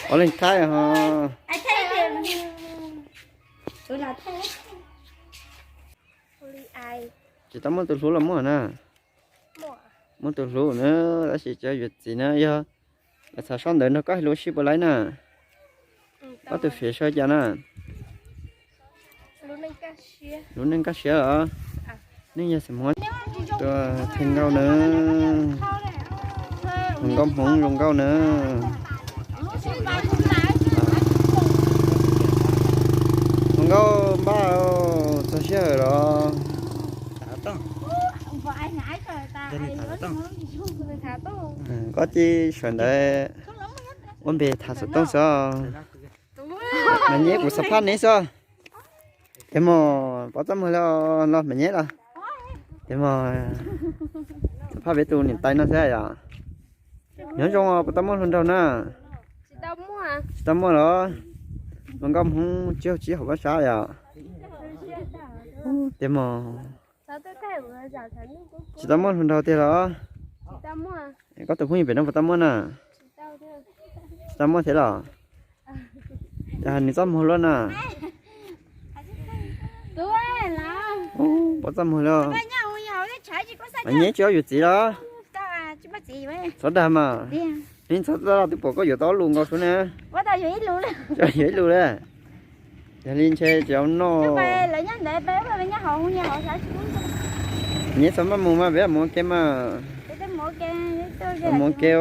Ob leeg thaij ho. Tsis tau muaj tus hlub los muaj na. Muaj tus hlub na, tab sis tsis yuav txiv na. Yog lawv txhaj soj ntawd nrog koj hais lus sib puas laib na. Koj tus fiav sawv cas na? Lub neej kaj siab los? Neej yog xim muab. Tus Theej Nkauj na, hluas nkauj Hmoob zoo nkauj na. Hluas nkauj npaj txog sij hawm los. Koj cia sawv ntawd ua npe tham xov tooj xwb. Mas nyeb kuv xam phaj neb xwb. Tes mos pov txaj muag los los mas nyeb los. Tes mos xam phaj peb tus niam tais no xwb yom. Nyob zoo, puas tau muaj hluas nraug na? Tsis tau muaj los? Hluas nkauj Hmoob tsis haum tsis haum pab sab yom. Tes mos tsis tau muaj hluas nraug tiag los? Koj tus phooj ywg pem no puas tau muaj na? Tsis tau muaj thiab los? Cas nws txaj muag luaj na? Pov txaj muag luaj. Mas nyeb tsis yuav txiv los? Xov dag mas. Neb txhob txaj twb pom koj yuav tau ob lus nkaus sub na. Yuav ib lus li. Yog li ntshe tsis noj. Nyeb txhob maj mus mas peb mus ua ke mas. Mus ua ke,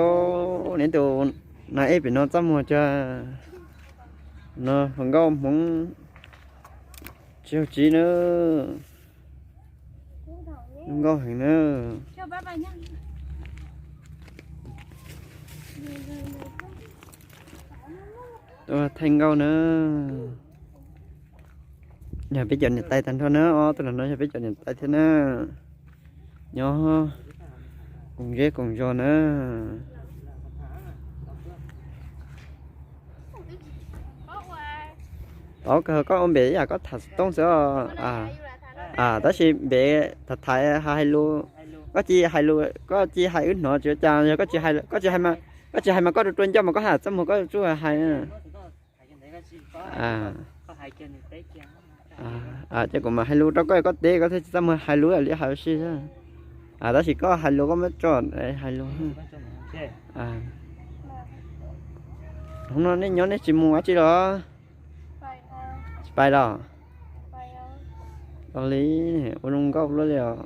neb tus nas ej pem no txaj muag cas. No hluas nkauj Hmoob tsis haum tsis na. Zoo nkauj heev na. Tus Theej Nkauj na. Yog peb cov niam tais tag nrho na, ob tug los no yog peb cov niam tais thiab na. Nyob koom zej koom zos na. Tau kawg, koj ua npe ib yam koj tham xov tooj xwb os. Tab sis npe tham tham hais hais lus, koj cia hais lus, koj cia hais wb hnov tsis ua cas, yog koj tsis hais, koj tsis hais mas koj rua rua ncauj mas koj haj txaj muag koj tsuj hais. Ces kuv mam hais lus rau koj, koj teb koj thiaj tsis txaj muag hais lus li hais ua si. Tab sis koj hais lus koj muab tso hais lus. Hnub no nej nyob nej tsis mus dab tsi los? Tsis pais los? Ua li, ua zoo nkauj luaj li os.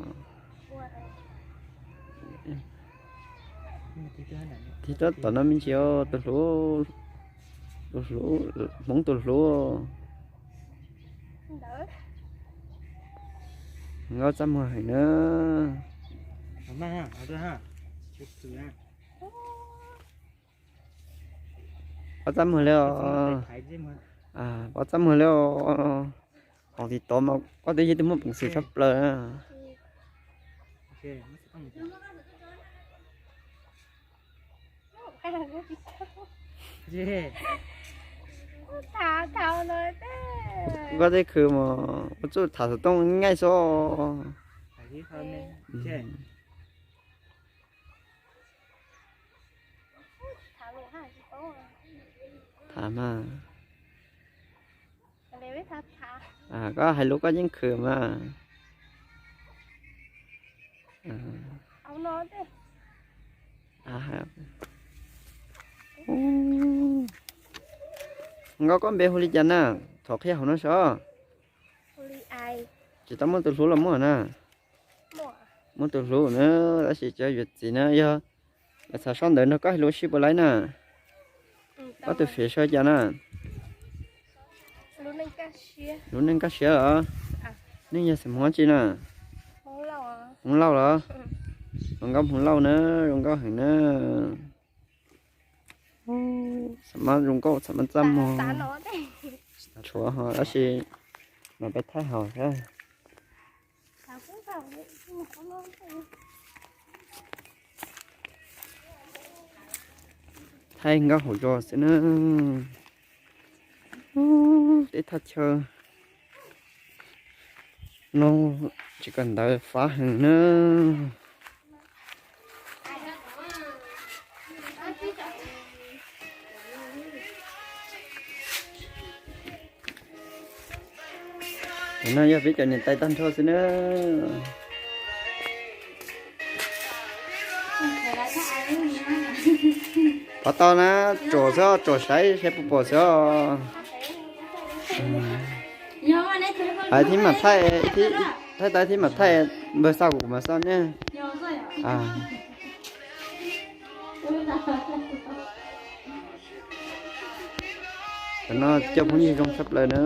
Tig tuaj tom no me ntsis, tus hluas, tus hluas, Hmoob tus hluas. Nkauj txaj muag heev na. Pov txaj muag li os. Pov txaj muag li os. Hauv tiv tov mas koj twb yog tus muaj peev xwm tshaj plaws. Koj tej khw mas ua txuj tham xov tooj nyaij xwb. Tham mas. Koj hais lus koj yeej khwm mas. Nkauj, koj npe hu li cas na? Thov qhia hauv no seb. Tsis tau muaj tus hlub los muaj na? Muaj tus hlub na, tab sis tsis yuav txiv na. Yog lawv txhaj soj ntawd nrog koj hais lus sib puas laib na. Koj tus fiav sawv cas na? Lub neej kaj siab los? Neej yog xeem Hmoob tsi na? Hmoob Lauj los? Zoo nkauj Hmoob Lauj na, zoo nkauj heev na. Xam mab zoo nkauj, xam mab txaj muag. Tshuav ho tab sis mas peb thaij hauv thiab. Thaij nkauj hauv zos xwb na. Teb thaj chaw no tsis kawm ntawv fab heev na. Tus no yog peb cov niam tais tag nrho xwb na. Pov tau na, tsom xwb, tsom saib saib puas pom xwb. Hais thiab mam thaij, thaij tau thiab mam thaij, npawg xa kuv mas xa ne. Cov no coj phooj ywg zoo tshaj plaws na.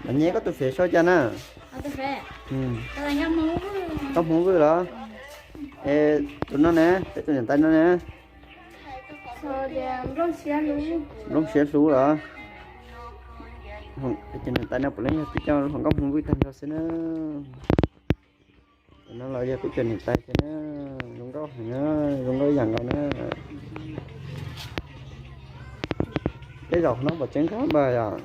Mas nyeb, koj tus fev sau cas na? Nkauj Hmoob Vwj los? Es tus no ne, peb tus niam tais no ne? Nplooj Siab Hlub los? Peb tus niam tais no puav leej yog tib co hluas nkauj Hmoob Vwj tag nrho xwb na. Tus no los yog peb cov niam tais thiab na, zoo nkauj heev na, zoo nkauj ib yam nkaus na. Tej zaum qhov no puas tseeb kawg npawg yom?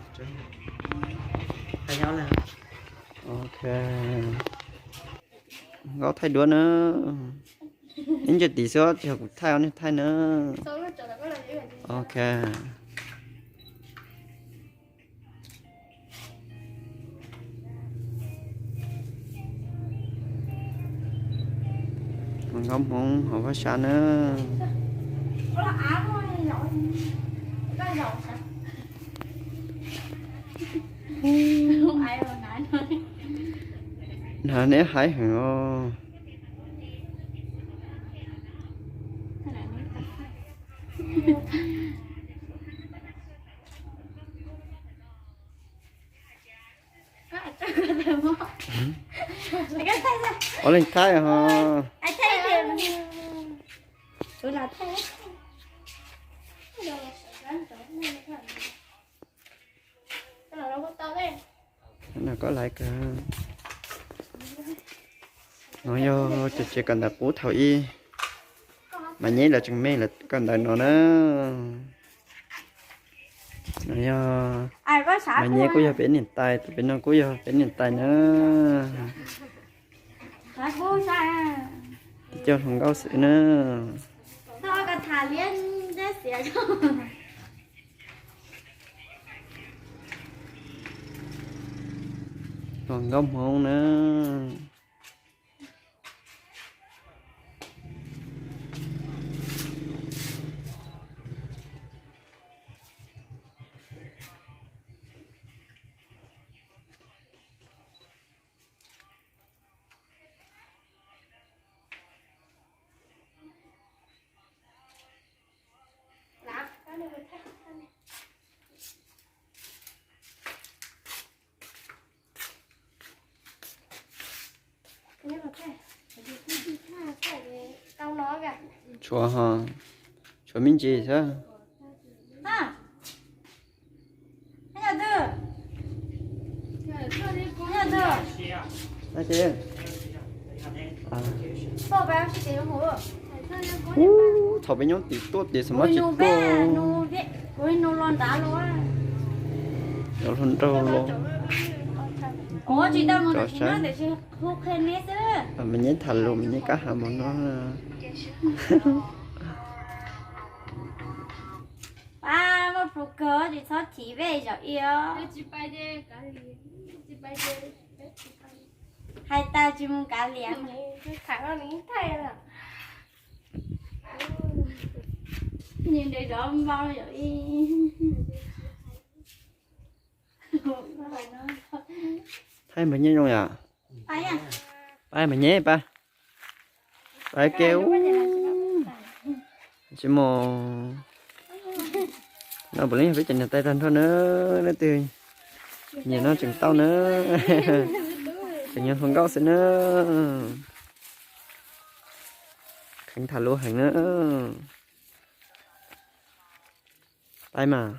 Ok. Nkauj thaij duab na. Ib ntsis tid xwb tsis yog kuv thaij, nej thaij na. Ok. Nkauj Hmoob hauv Vaj Sab na. Hnav neb haib heev os. Ua leej thaij ho. No koj laiv kawg. No yog cov tsev kawm ntawv qub thaum ub, mas nyeb lawv tseem me lawv kawm ntawv no na. No yog, mas nyeb kuj yog peb niam tais, tus pem no kuj yog peb niam tais na. Cov hluas nkauj xwb na. Hluas nkauj Hmoob na. Tshuav ho, tshuav me ntsis xwb. Thaum peb nyob tim tuaj tim xam mab tsis tuaj. Los hluas nraug los. Tso saib. Mas nyeb tham lus, mas nyeb kab has mov no. Pab muaj plhu kawg tsis txhob thim vej zaum ib os. Hais tas tsis mus kav liam. Nws nres zov npau zaum ib. Thaij npawg nyeb zoo yom? Pab mas nyeb pab. Pab kev ub. Tsis mus. No puav leej yog peb cov niam tais tag nrho na, leej twg nyiam no tseem tau na. Tseem yog hluas nkauj xwb na. Kheev tham lus heev na. Pab mas.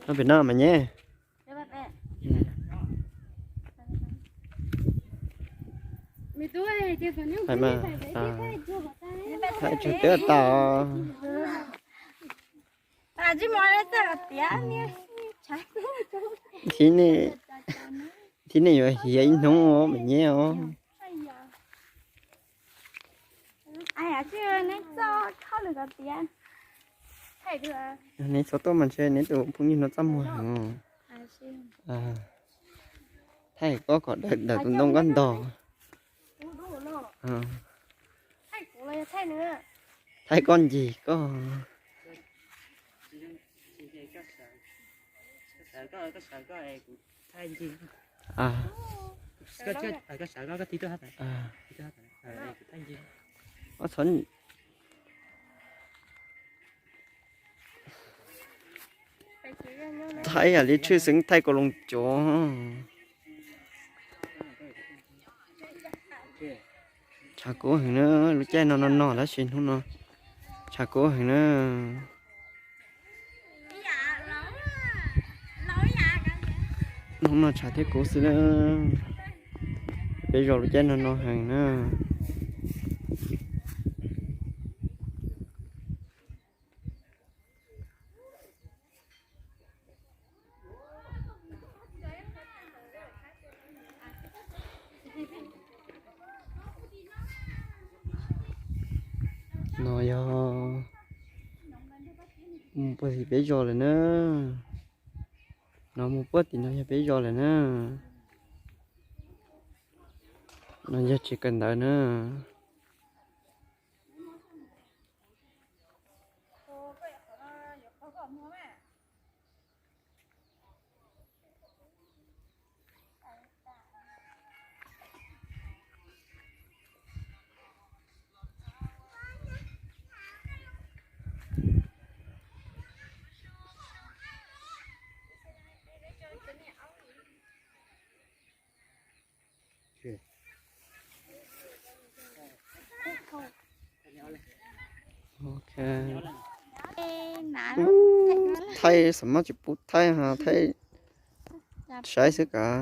No pem no mas nyeb. Thaij mas, thaij tsuag twb tau. Thib nej, thib nej yuav hiav ib hnub os me nyuam os. Neb txhob tuaj mas ntshe neb tus phooj ywg no txaj muag heev. Thaij koj kom dawm tus ntoo koj ntog. Thaij koj ncig koj. Thaij yam li tshwj xeeb thaij kaus loos cov. Tshav kub heev na, lub caij no no no tab sis hnub no tshav kub heev na. Hnub no tshav thiab kub xwb na. Peb zos lub caij no no heev na. No yog mus puag tim peb zos lawm na. No mus puag tim no yog peb zos lawm na. No yog tsev kawm ntawv na. Thaij xam maj tsis pub thaij, thaij saib xwb kav.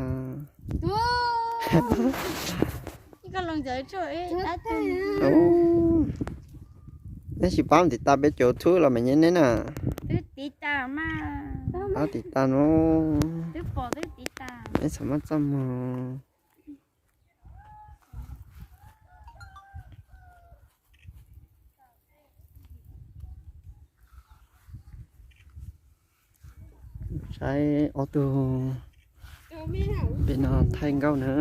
Neb tsis pab tiv tas peb cov thub los me nyuam neb na. Pab tiv tas no. Neb xam maj txaj muag. Saib ob tug pem no thaij nkauj na.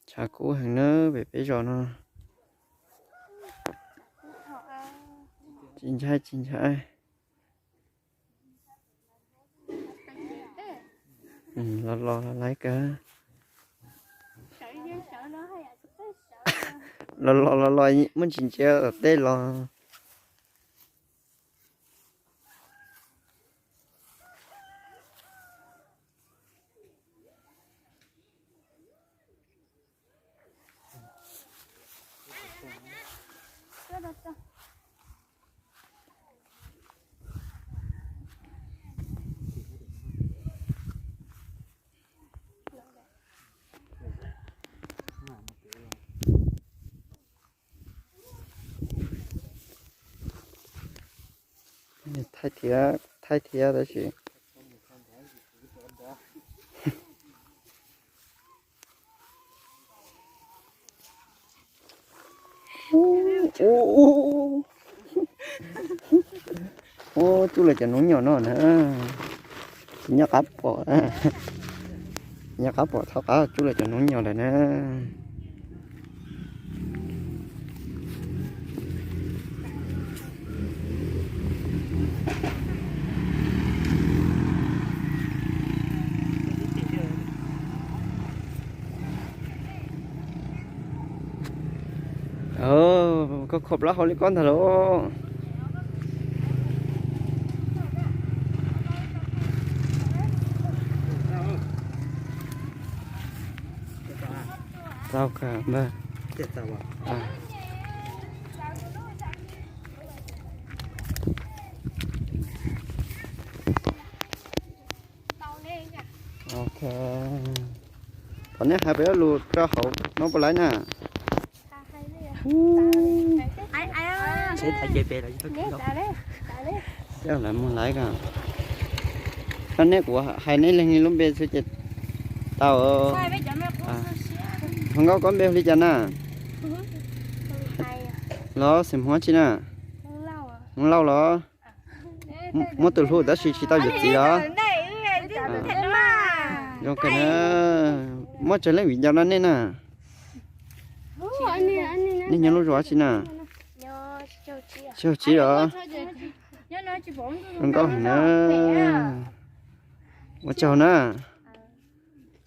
Tshav kub heev na pem peb zos no. Tsis ntshai tsis ntshai. Los los los laiv kawg. Los los los los muaj ntsis ntsia tom tej los. Thaij thiab, thaij thiab tab sis Ub, tsuj lawv cov noob nyom no na. Tsis nyob qab pom, nyob qab pom thaub qab tsuj lawv cov noob nyom lawm na. Koj kho plab hau li koj ntag lauj. Tau kawg npawg. Ok. Thov neb hais peb lus rau hauv no puas laib na? Coj lawv mus laib ko. Koj neb kuv hais neb leeg li lub npe xwb ces tau. Hluas nkauj koj npe hu li cas na? Los xeem Hmoob tsi na? Hmoob Lauj los? Muaj tus hlub tab sis tsis tau yuav txiv los? Zoo kawg na. Muaj tsawg leej viv ncaus no nej na? Nej nyob lub zos tsi na? Tsis tau txiv los? Zoo nkauj heev na. Ua tsaug na.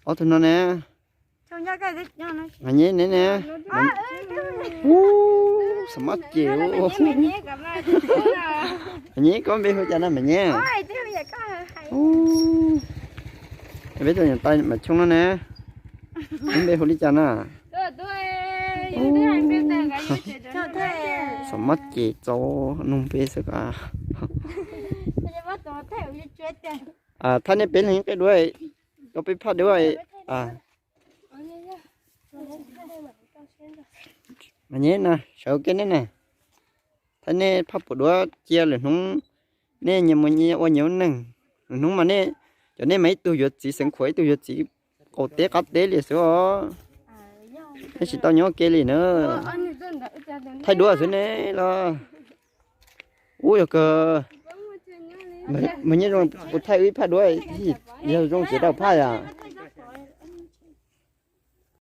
Ob tug no ne? Mas nyeb ne ne. Ub, xam mab ces. Mas nyeb koj npe hu cas na mas nyeb? Peb tus niam tais Maiv Choo no ne. Neb npe hu li cas na? Xam mab ces txaus nug npe xwb ko. Thaj nej peb leeg qe duab, rau peb phaj duab. Mas nyeb na, sawv ua ke neb na. Thaj nej phaj pum duab cia lwm hnub nej nyias mus nyias ua nyias lub neej. Lwm hnub mas nej, cov nej mas ib tug yuav txiv xeev khuam ib tug yuav txiv qaum teb qab teb li xwb os. Nej tsis tau nyob ua ke li na. Thaij duab xwb ne los? Ub yog kawg. Mas nyeb zoo puas thaij wb ib phaj duab, yog zoo ces rau phaj yom.